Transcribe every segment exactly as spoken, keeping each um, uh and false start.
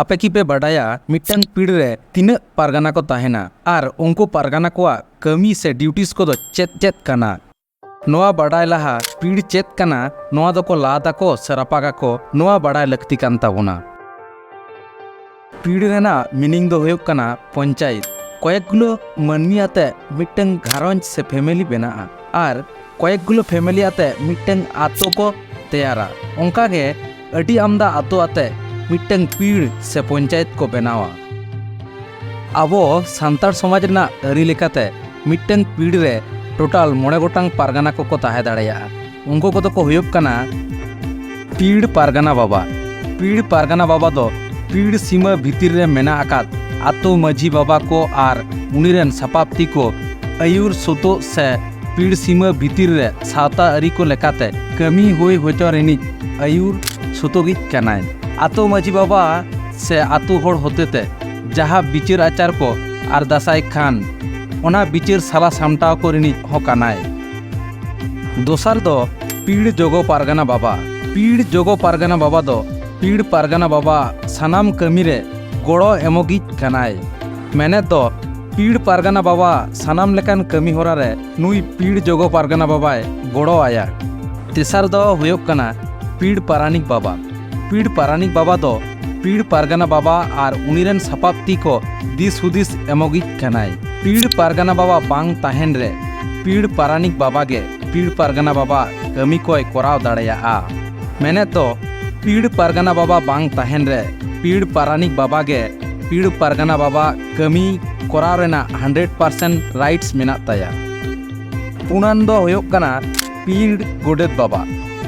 ᱟᱯᱮ ᱠᱤ ᱯᱮ ᱵᱟᱰᱟᱭᱟ ᱢᱤᱫᱴᱟᱝ ᱯᱤᱲ ᱨᱮ ᱛᱤᱱᱟᱹᱜ ᱯᱟᱨᱜᱟᱱᱟ ᱠᱚ ᱛᱟᱦᱮᱱᱟ ᱟᱨ ᱩᱱᱠᱩ ᱯᱟᱨᱜᱟᱱᱟ ᱠᱚᱣᱟᱜ ᱠᱟᱹᱢᱤ ᱥᱮ ᱰᱤᱭᱩᱴᱤᱥ ᱠᱚᱫᱚ ᱪᱮᱫ ᱪᱮᱫ ᱠᱟᱱᱟ? ᱱᱚᱣᱟ ᱵᱟᱰᱟᱭ ᱞᱟᱦᱟ ᱯᱤᱲ ᱪᱮᱫ ᱠᱟᱱᱟ, ᱱᱚᱣᱟ ᱫᱚᱠᱚ ᱞᱟᱫ ᱟᱠᱚ ᱥᱮ ᱨᱟᱯᱟᱜ ᱟᱠᱚ, ᱱᱚᱣᱟ ᱵᱟᱰᱟᱭ ᱞᱟᱹᱠᱛᱤ ᱠᱟᱱ ᱛᱟᱵᱚᱱᱟ᱾ ᱯᱤᱲ ᱨᱮᱱᱟᱜ ᱢᱤᱱᱤᱝ ᱫᱚ ᱦᱩᱭᱩᱜ ᱠᱟᱱᱟ ᱯᱚᱧᱪᱟᱭᱮᱛ᱾ ᱠᱚᱭᱮᱠ ᱜᱩᱞᱳ ᱢᱟᱹᱱᱢᱤ ᱟᱛᱮ ᱢᱤᱫᱴᱟᱝ ᱜᱷᱟᱨᱚᱸᱡᱽ ᱥᱮ ᱯᱷᱮᱢᱮᱞᱤ ᱵᱮᱱᱟᱜᱼᱟ ᱟᱨ ᱠᱚᱭᱮᱠ ᱜᱩᱞᱳ ᱯᱷᱮᱢᱮᱞᱤ ᱟᱛᱮ ᱢᱤᱫᱴᱟᱝ ᱟᱛᱳ ᱠᱚ ᱛᱮᱭᱟᱨᱟ᱾ ᱚᱱᱠᱟ ᱜᱮ ᱟᱹᱰᱤ ᱟᱢᱫᱟ ᱟᱛᱳ ᱟᱛᱮ ᱢᱤᱫᱴᱟᱝ ᱯᱤᱲ ᱥᱮ ᱯᱚᱧᱪᱟᱭᱮᱛ ᱠᱚ ᱵᱮᱱᱟᱣᱟ᱾ ᱟᱵᱚ ᱥᱟᱱᱛᱟᱲ ᱥᱚᱢᱟᱡᱽ ᱨᱮᱱᱟᱜ ᱟᱹᱨᱤ ᱞᱮᱠᱟᱛᱮ ᱢᱤᱫᱴᱟᱝ ᱯᱤᱲ ᱨᱮ ᱴᱳᱴᱟᱞ ᱢᱚᱬᱮ ᱜᱚᱴᱟᱝ ᱯᱟᱨᱜᱟᱱᱟ ᱠᱚᱠᱚ ᱛᱟᱦᱮᱸ ᱫᱟᱲᱮᱭᱟᱜᱼᱟ᱾ ᱩᱱᱠᱩ ᱠᱚᱫᱚ ᱠᱚ ᱦᱩᱭᱩᱜ ᱠᱟᱱᱟ ᱯᱤᱲ ᱯᱟᱨᱜᱟᱱᱟ ᱵᱟᱵᱟ᱾ ᱯᱤᱲ ᱯᱟᱨᱜᱟᱱᱟ ᱵᱟᱵᱟ ᱫᱚ ᱯᱤᱲ ᱥᱤᱢᱟᱹ ᱵᱷᱤᱛᱤᱨ ᱨᱮ ᱢᱮᱱᱟᱜ ᱟᱠᱟᱫ ᱟᱛᱳ ᱢᱟᱹᱡᱷᱤ ᱵᱟᱵᱟ ᱠᱚ ᱟᱨ ᱩᱱᱤ ᱨᱮᱱ ᱥᱟᱯᱟᱵᱛᱤ ᱠᱚ ᱟᱹᱭᱩᱨ ᱥᱩᱛᱩᱜ ᱥᱮ ᱯᱤᱲ ᱥᱤᱢᱟᱹ ᱵᱷᱤᱛᱤᱨ ᱨᱮ ᱥᱟᱶᱛᱟ ᱟᱹᱨᱤ ᱠᱚ ᱞᱮᱠᱟᱛᱮ ᱠᱟᱹᱢᱤ ᱦᱩᱭ ᱦᱚᱪᱚ ᱨᱤᱱᱤᱡ ᱟᱹᱭᱩᱨ ᱥᱩᱛᱩᱜᱤᱡ ᱠᱟᱱᱟᱭ᱾ ᱟᱛᱳ ᱢᱟᱹᱡᱷᱤ ᱵᱟᱵᱟ ᱥᱮ ᱟᱛᱳ ᱦᱚᱲ ᱦᱚᱛᱮᱛᱮ ᱡᱟᱦᱟᱸ ᱵᱤᱪᱟᱹᱨ ᱟᱪᱟᱨ ᱠᱚ ᱟᱨ ᱫᱟᱥᱟᱭ ᱠᱷᱟᱱ, ᱚᱱᱟ ᱵᱤᱪᱟᱹᱨ ᱥᱟᱞᱟ ᱥᱟᱢᱴᱟᱣ ᱠᱚ ᱨᱤᱱᱤᱡ ᱦᱚᱸ ᱠᱟᱱᱟᱭ᱾ ᱫᱚᱥᱟᱨ ᱫᱚ ᱯᱤᱲ ᱡᱚᱜᱚ ᱯᱟᱨᱜᱟᱱᱟ ᱵᱟᱵᱟ᱾ ᱯᱤᱲ ᱡᱚᱜᱚ ᱯᱟᱨᱜᱟᱱᱟ ᱵᱟᱵᱟ ᱫᱚ ᱯᱤᱲ ᱯᱟᱨᱜᱟᱱᱟ ᱵᱟᱵᱟ ᱥᱟᱱᱟᱢ ᱠᱟᱹᱢᱤ ᱨᱮ ᱜᱚᱲᱚ ᱮᱢᱚᱜᱤᱡ ᱠᱟᱱᱟᱭ᱾ ᱢᱮᱱᱮᱫ ᱫᱚ ᱯᱤᱲ ᱯᱟᱨᱜᱟᱱᱟ ᱵᱟᱵᱟ ᱥᱟᱱᱟᱢ ᱞᱮᱠᱟᱱ ᱠᱟᱹᱢᱤ ᱦᱚᱨᱟ ᱨᱮ ᱱᱩᱭ ᱯᱤᱲ ᱡᱚᱜᱚ ᱯᱟᱨᱜᱟᱱᱟ ᱵᱟᱵᱟᱭ ᱜᱚᱲᱚ ᱟᱭᱟ᱾ ᱛᱮᱥᱟᱨ ᱫᱚ ᱦᱩᱭᱩᱜ ᱠᱟᱱᱟ ᱯᱤᱲ ᱯᱟᱨᱟᱱᱤᱠ ᱵᱟᱵᱟ᱾ ᱯᱤᱲ ᱯᱟᱨᱟᱱᱤᱠ ᱵᱟᱵᱟ ᱫᱚ ᱯᱤᱲ ᱯᱟᱨᱜᱟᱱᱟ ᱵᱟᱵᱟ ᱟᱨ ᱩᱱᱤ ᱨᱮᱱ ᱥᱟᱯᱟᱵ ᱛᱤ ᱠᱚ ᱫᱤᱥ ᱦᱩᱫᱤᱥ ᱮᱢᱚᱜᱤᱡ ᱠᱟᱱᱟᱭ᱾ ᱯᱤᱲ ᱯᱟᱨᱜᱟᱱᱟ ᱵᱟᱵᱟ ᱵᱟᱝ ᱛᱟᱦᱮᱱ ᱨᱮ ᱯᱤᱲ ᱯᱟᱨᱟᱱᱤᱠ ᱵᱟᱵᱟ ᱜᱮ ᱯᱤᱲ ᱯᱟᱨᱜᱟᱱᱟ ᱵᱟᱵᱟ ᱠᱟᱹᱢᱤ ᱠᱚᱭ ᱠᱚᱨᱟᱣ ᱫᱟᱲᱮᱭᱟᱜᱼᱟ᱾ ᱢᱮᱱᱮᱫ ᱫᱚ ᱯᱤᱲ ᱯᱟᱨᱜᱟᱱᱟ ᱵᱟᱵᱟ ᱵᱟᱝ ᱛᱟᱦᱮᱱ ᱨᱮ ᱯᱤᱲ ᱯᱟᱨᱟᱱᱤᱠ ᱵᱟᱵᱟ ᱜᱮ ᱯᱤᱲ ᱯᱟᱨᱜᱟᱱᱟ ᱵᱟᱵᱟ ᱠᱟᱹᱢᱤ ᱠᱚᱨᱟᱣ ᱨᱮᱱᱟᱜ ᱦᱟᱱᱰᱨᱮᱰ ᱯᱟᱨᱥᱮᱱᱴ ᱨᱟᱭᱤᱴᱥ ᱢᱮᱱᱟᱜ ᱛᱟᱭᱟ᱾ ᱯᱩᱱᱟᱱ ᱫᱚ ᱦᱩᱭᱩᱜ ᱠᱟᱱᱟ ᱯᱤᱲ ᱜᱚᱰᱮᱛ ᱵᱟᱵᱟ᱾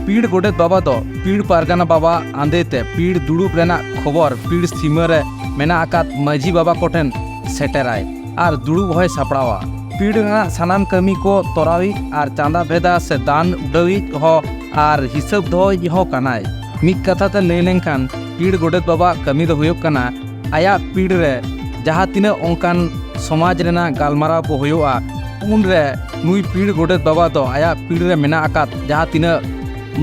ᱯᱤᱲ ᱜᱚᱰᱮᱛ ᱵᱟᱵᱟ ᱫᱚ ᱯᱤᱲ ᱯᱟᱨᱜᱟᱱᱟ ᱵᱟᱵᱟ ᱟᱸᱫᱮ ᱛᱮ ᱯᱤᱲ ᱫᱩᱲᱩᱵ ᱨᱮᱱᱟᱜ ᱠᱷᱚᱵᱚᱨ ᱯᱤᱲ ᱥᱤᱢᱟᱹ ᱨᱮ ᱢᱮᱱᱟᱜ ᱟᱠᱟᱫ ᱢᱟᱹᱡᱷᱤ ᱵᱟᱵᱟ ᱠᱚᱴᱷᱮᱱ ᱥᱮᱴᱮᱨᱟᱭ ᱟᱨ ᱫᱩᱲᱩᱵ ᱦᱚᱸᱭ ᱥᱟᱯᱲᱟᱣᱟ᱾ ᱯᱤᱲ ᱨᱮᱱᱟᱜ ᱥᱟᱱᱟᱢ ᱠᱟᱹᱢᱤ ᱠᱚ ᱛᱚᱨᱟᱣᱤᱡ ᱟᱨ ᱪᱟᱸᱫᱟ ᱵᱷᱮᱫᱟ ᱥᱮ ᱫᱟᱱ ᱩᱰᱟᱹᱣᱤᱡ ᱦᱚᱸ ᱟᱨ ᱦᱤᱥᱟᱹᱵ ᱫᱚᱦᱚᱭᱤᱡ ᱦᱚᱸ ᱠᱟᱱᱟᱭ᱾ ᱢᱤᱫ ᱠᱟᱛᱷᱟ ᱛᱮ ᱞᱟᱹᱭ ᱞᱮᱱᱠᱷᱟᱱ ᱯᱤᱲ ᱜᱚᱰᱮᱛ ᱵᱟᱵᱟᱣᱟᱜ ᱠᱟᱹᱢᱤ ᱫᱚ ᱦᱩᱭᱩᱜ ᱠᱟᱱᱟ ᱟᱭᱟᱜ ᱯᱤᱲ ᱨᱮ ᱡᱟᱦᱟᱸ ᱛᱤᱱᱟᱹᱜ ᱚᱱᱠᱟᱱ ᱥᱚᱢᱟᱡᱽ ᱨᱮᱱᱟᱜ ᱜᱟᱞᱢᱟᱨᱟᱣ ᱠᱚ ᱦᱩᱭᱩᱜᱼᱟ, ᱩᱱᱨᱮ ᱱᱩᱭ ᱯᱤᱲ ᱜᱚᱰᱮᱛ ᱵᱟᱵᱟ ᱫᱚ ᱟᱭᱟᱜ ᱯᱤᱲ ᱨᱮ ᱢᱮᱱᱟᱜ ᱟᱠᱟᱫ ᱡᱟᱦᱟᱸ ᱛᱤᱱᱟᱹᱜ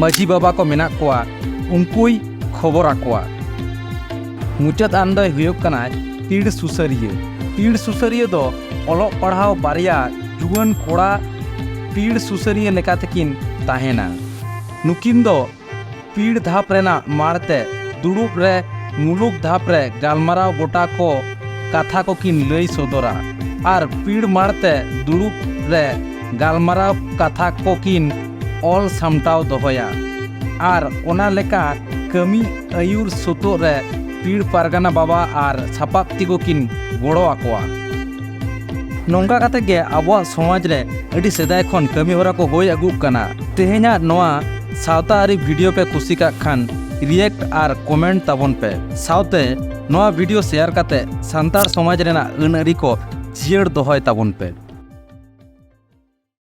ᱢᱟᱹᱡᱷᱤ ᱵᱟᱵᱟ ᱠᱚ ᱢᱮᱱᱟᱜ ᱠᱚᱣᱟ, ᱩᱱᱠᱩᱭ ᱠᱷᱚᱵᱚᱨ ᱟᱠᱚᱣᱟ᱾ ᱢᱩᱪᱟᱹᱫ ᱟᱱ ᱫᱚᱭ ᱦᱩᱭᱩᱜ ᱠᱟᱱᱟ ᱯᱤᱲ ᱥᱩᱥᱟᱹᱨᱤᱭᱟᱹ᱾ ᱯᱤᱲ ᱥᱩᱥᱟᱹᱨᱤᱭᱟᱹ ᱫᱚ ᱚᱞᱚᱜ ᱯᱟᱲᱦᱟᱣ ᱵᱟᱨᱭᱟ ᱡᱩᱣᱟᱹᱱ ᱠᱚᱲᱟ ᱯᱤᱲ ᱥᱩᱥᱟᱹᱨᱤᱭᱟᱹ ᱞᱮᱠᱟ ᱛᱮᱠᱤᱱ ᱛᱟᱦᱮᱱᱟ᱾ ᱱᱩᱠᱤᱱ ᱫᱚ ᱯᱤᱲ ᱫᱷᱟᱯ ᱨᱮᱱᱟᱜ ᱢᱟᱲᱛᱮ ᱫᱩᱲᱩᱵ ᱨᱮ ᱢᱩᱞᱩᱠ ᱫᱷᱟᱯ ᱨᱮ ᱜᱟᱞᱢᱟᱨᱟᱣ ᱜᱚᱴᱟ ᱠᱚ ᱠᱟᱛᱷᱟ ᱠᱚᱠᱤᱱ ᱞᱟᱹᱭ ᱥᱚᱫᱚᱨᱟ ᱟᱨ ᱯᱤᱲ ᱢᱟᱲᱛᱮ ᱫᱩᱲᱩᱵ ᱨᱮ ᱜᱟᱞᱢᱟᱨᱟᱣ ᱠᱟᱛᱷᱟ ᱠᱚᱠᱤᱱ ᱚᱞ ᱥᱟᱢᱴᱟᱣ ᱫᱚᱦᱚᱭᱟ ᱟᱨ ᱚᱱᱟ ᱞᱮᱠᱟ ᱠᱟᱹᱢᱤ ᱟᱹᱭᱩᱨ ᱥᱩᱛᱩᱜ ᱨᱮ ᱯᱤᱲ ᱯᱟᱨᱜᱟᱱᱟ ᱵᱟᱵᱟ ᱟᱨ ᱥᱟᱯᱟᱵ ᱛᱤᱠᱩ ᱠᱤᱱ ᱜᱚᱲᱚ ᱟᱠᱚᱣᱟ᱾ ᱱᱚᱝᱠᱟ ᱠᱟᱛᱮ ᱜᱮ ᱟᱵᱚᱣᱟᱜ ᱥᱚᱢᱟᱡᱽ ᱨᱮ ᱟᱹᱰᱤ ᱥᱮᱫᱟᱭ ᱠᱷᱚᱱ ᱠᱟᱹᱢᱤ ᱦᱚᱨᱟ ᱠᱚ ᱦᱩᱭ ᱟᱹᱜᱩᱜ ᱠᱟᱱᱟ᱾ ᱛᱮᱦᱮᱧᱟᱜ ᱱᱚᱣᱟ ᱥᱟᱶᱛᱟ ᱟᱹᱨᱤ ᱵᱷᱤᱰᱤᱭᱳ ᱯᱮ ᱠᱩᱥᱤ ᱠᱟᱜ ᱠᱷᱟᱱ ᱨᱤᱭᱮᱠᱴ ᱟᱨ ᱠᱚᱢᱮᱱᱴ ᱛᱟᱵᱚᱱ ᱯᱮ᱾ ᱥᱟᱶᱛᱮ ᱱᱚᱣᱟ ᱵᱷᱤᱰᱤᱭᱳ ᱥᱮᱭᱟᱨ ᱠᱟᱛᱮ ᱥᱟᱱᱛᱟᱲ ᱥᱚᱢᱟᱡᱽ ᱨᱮᱱᱟᱜ ᱟᱹᱱ ᱟᱹᱨᱤ ᱠᱚ ᱡᱤᱭᱟᱹᱲ ᱫᱚᱦᱚᱭ ᱛᱟᱵᱚᱱ ᱯᱮ᱾